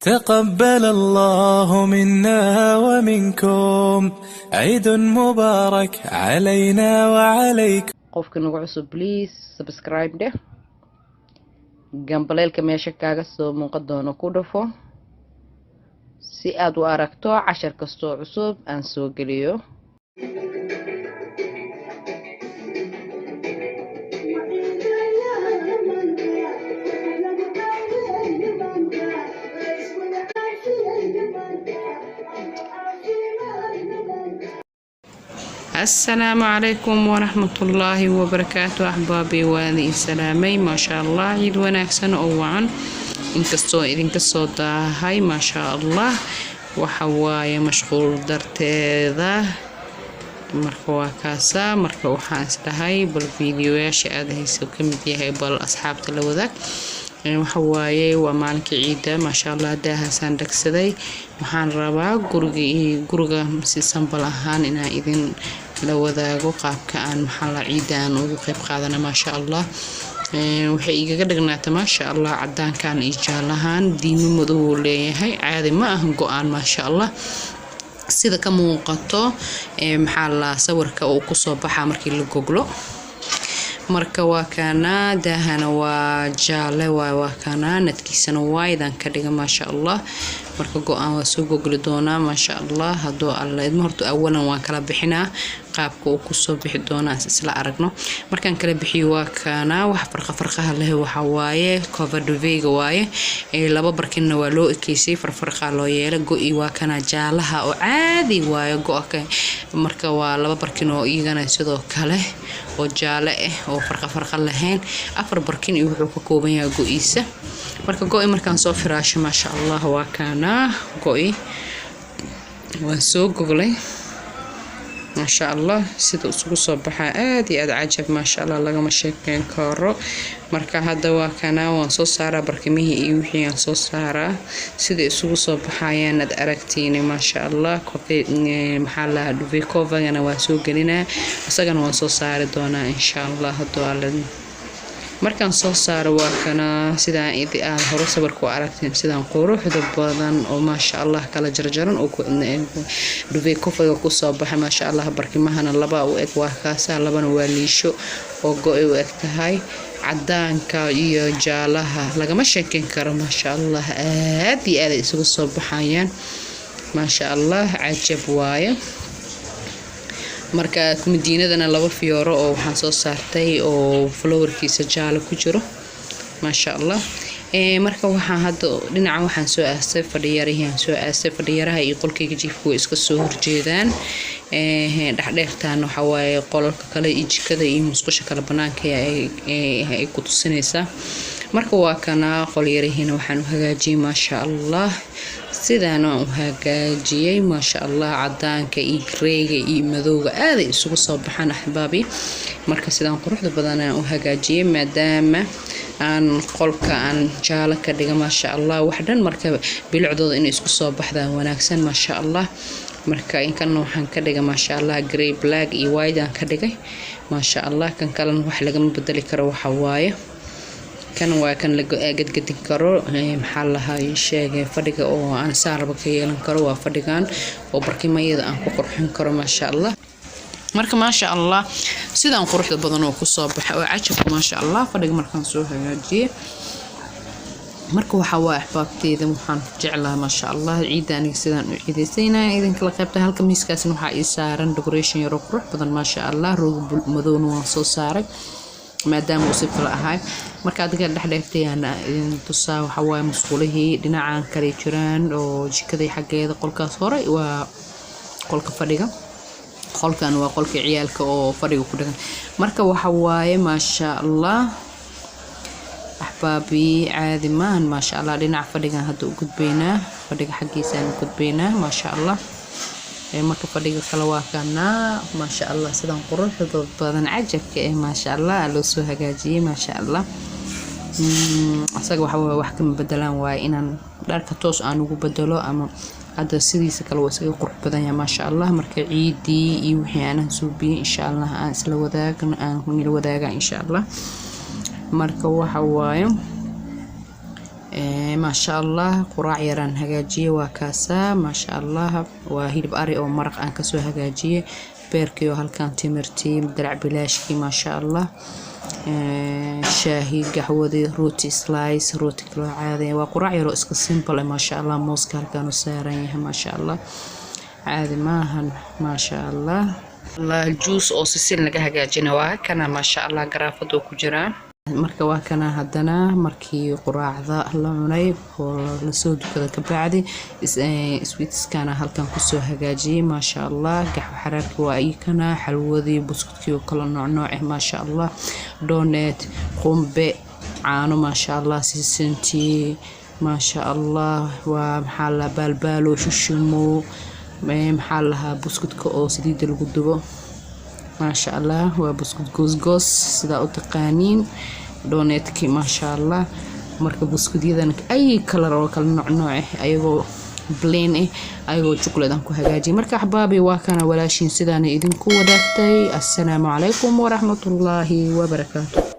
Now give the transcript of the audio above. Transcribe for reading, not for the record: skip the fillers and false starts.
تقبل الله منا ومنكم عيد مبارك علينا وعليكم. Qofka nagu cusub, please subscribe dheh, gambaleelka meesha kaaga soo muuqan doono ku dhufo si aad u aragto cashar kastoo cusub aan soo geliyo. Asalaamu calaykum waraxmatullaahi wabarakaatu. Axbaabi, waan idin salaamay. Maasha Allah, ciid wanaagsan oo wacan, inkastoo idinka soo daahay. Maasha Allah, waxa waaye mashquul darteeda. Marka waa kaasaa. Marka waxaan isdhahay bal fiidiyoyaasha aada hayso ka mid yahay, bal asxaabta la wadaag. Waxa waaye waa maalinkii ciida. Maasha Allah, daahaasaan dhagsaday. Waxaan rabaa guriga guriga si sample ahaan inaan idin la wadaago qaabka aan maxaa la ciida aan ugu qeyb qaadana. Maasha Allah, waxay igaga dhignaata, maasha Allah, cadaankan iyo jaalahan diimo madow uu leeyahay. Caadi ma ahan go-aan. Maasha Allah, sida ka muuqato maxaa la sawirka uu kusoo baxaa markii la goglo. Marka waa kanaa, daahana waa jaale waay, waa kanaa, nadkiisana waaydan ka dhiga. Maasha Allah, marka go-aan waa soo gogli doonaa, maasha Allah, hadduu Alla idmo. Horta awalan waan kala bixinaa, qaabka uu kusoo bixi doonaa isla aragno. Markaan kala bixiyo, waa kanaa. Wax farqa farqaha leh waxa waaye cover duvet-ga waaye. Laba barkinna waa loo ekeysay, farfarqaa loo yeelay. Go-i waa kanaa, jaalaha oo caadi waaye go-a. Marka waa laba barkin oo iyagana sidoo kale oo jaale ah oo farqa farqa lahayn. Afar barkin iyo wuxuu ka kooban yahay go-iisa. Marka go-i markaan soo firaasho, maasha Allah, waa kanaa go-i, waan soo goglay. Maasha Allah, sida isugu soo baxaa aada iyo aada cajab. Maasha Allah, lagama sheekeyn karo. Marka hadda waa kanaa, waan soo saaraa barkimihii iyo wixii aan soo saaraa, sida isugu soo baxayaan aad aragtiin. Maasha Allah, maxaa lahaa, duvet cover-gana waa soo gelinaa, isagana waan soo saari doonaa, insha Allah, hadduu Alle. Markaan soo saaro, waa kana, sidaan aad hore sawirka u aragteen, sidaan quruxda badan oo, maasha Allah, kala jarjaran oo duvet cover-ga kusoo baxay. Maasha Allah, barkimahana laba u eg waa kaasa, labana waa liisho oo go-ay u eg tahay. Cadaanka iyo jaalaha lagama sheekeyn karo. Maasha Allah, aad iyo aad ay isugu soo baxayaan. Maasha Allah, cajab waaye. Marka madiinadana laba fiyooro oo waxaan soo saartay oo flower-kiisa jaalo ku jiro. Maasha Allah. Marka waxaan hadda dhinaca waxaan soo aastay fadhiyarihii, aan soo aastay fadhiyaraha iyo qolkayga jiifka way iska soo horjeedaan. Dhexdheertaan waxaa waaye qolalka kale iyo jikada iyo musqusha kale banaanka ay ku tusinaysaa. Marka waa kanaa, qolyarihiina waxaan u hagaajiyey, maasha Allah, sidaan aan u hagaajiyey. Maasha Allah, cadaanka iyo grey-ga iyo madowga aaday isugu soo baxaan, axbaabi. Marka sidaan quruxda badan aan u hagaajiyey, maadaama aan qolka aan jaalo ka dhiga. Maasha Allah, wax dhan marka bilicdooda inay isku soo baxdaan wanaagsan. Maasha Allah, marka inkanna waxaan ka dhigay, maasha Allah, grey, black iyo white aan ka dhigay. Maasha Allah, kan kalena wax lagama bedeli karo. Waxa waaye kan waa kan la gadgadin karo. Maxaa lahaa sheegay, fadhiga oo aan saaraba ka yeelan karo waa fadhigan oo barkimayada aan ku qurxin karo. Maasha Allah. Marka, maasha Allah, sidaan quruxda badan oo kusoo baxay oo cajabka. Maasha Allah, fadhiga markaan soo hagaajiyey, marka waxaa waa axbaabteeda waxaan jeclaha, maasha Allah, ciidda aniga sidaan u ciidaysaynaya idinkala qaybta. Halka miiskaasna waxaa ii saaran decoration yaroo qurux badan. Maasha Allah, roog madowna waan soo saaray maadaama uu si kale ahay. Marka adiga dhexdheertayaana idin tusaa. Waxaa waaye musqulihii dhinacan kale jiraan oo jikadii xaggeeda. Qolkaas hore waa qolka fadhiga, qolkan waa qolka ciyaalka oo fadhiga ku dhagan. Marka waxa waaye, maasha Allah, axbaabi, caadi maahan. Maasha Allah, dhinaca fadhigan hadda u gudbaynaa, fadhiga xaggiisaan u gudbaynaa. Maasha Allah, marka fadhiga kale waa kanaa. Maasha Allah, sidan quruxda badan cajabka eh, maasha Allah, loo soo hagaajiyey. Maasha Allah, asaga waxa waaye wax kama bedelaan waaye inaan dharka toos aan ugu bedelo ama hadda sidiisa kale waa isaga qurux badan yahay. Maasha Allah, marka ciidii iyo wixii aanan suubiyey, insha Allah, aan isla wadaagno, aan nila wadaaga, insha Allah. Marka waxa waaye Maasha Allah, quraac yaraan hagaajiyey, waa kaasaa. Maasha Allah, waa hilib ari oo maraq aan kasoo hagaajiyey, beerkii oo halkan, timirtii, darac bilaashkii, maasha Allah, shaahi, gaxwadii, rooti slice, rooti kaloo caadi. Waa quraac yaroo iska simple. Maasha Allah, mooska halkaan u saaran yahay. Maasha Allah, caadi maahan, maasha Allah. Juice oo sisin laga hagaajina waa kana, maasha Allah, garaafaduu ku jiraa. Marka waa kana haddana markii quraacda la cunay oo lasoo dukada kabacdi, sweetskana halkan kusoo hagaajiyey, maasha Allah. Gaxwo xaraarki waa ikana, xalwadii, buskudkii oo kala nooc nooc ah, maasha Allah, donut, qumbe, caano, maasha Allah, sisintii, maasha Allah. Waa maxaa la baalbaalo, shushimo, maxaa lahaa, buskudka oo saliidda lagu dubo, maasha Allah. Waa buskud goosgoos sidaa u taqaaniin, donutkii, maasha Allah. Marka buskudyadan ay kalar oo kala nooc nooc ah, ayagoo plain ah, ayagoo chocolate aan ku hagaajiyay. Marka axbaabi, waa kana walaashiin sidaana idinku wadaagtay. Assalaamu calaykum waraxmatullaahi wabarakaatu.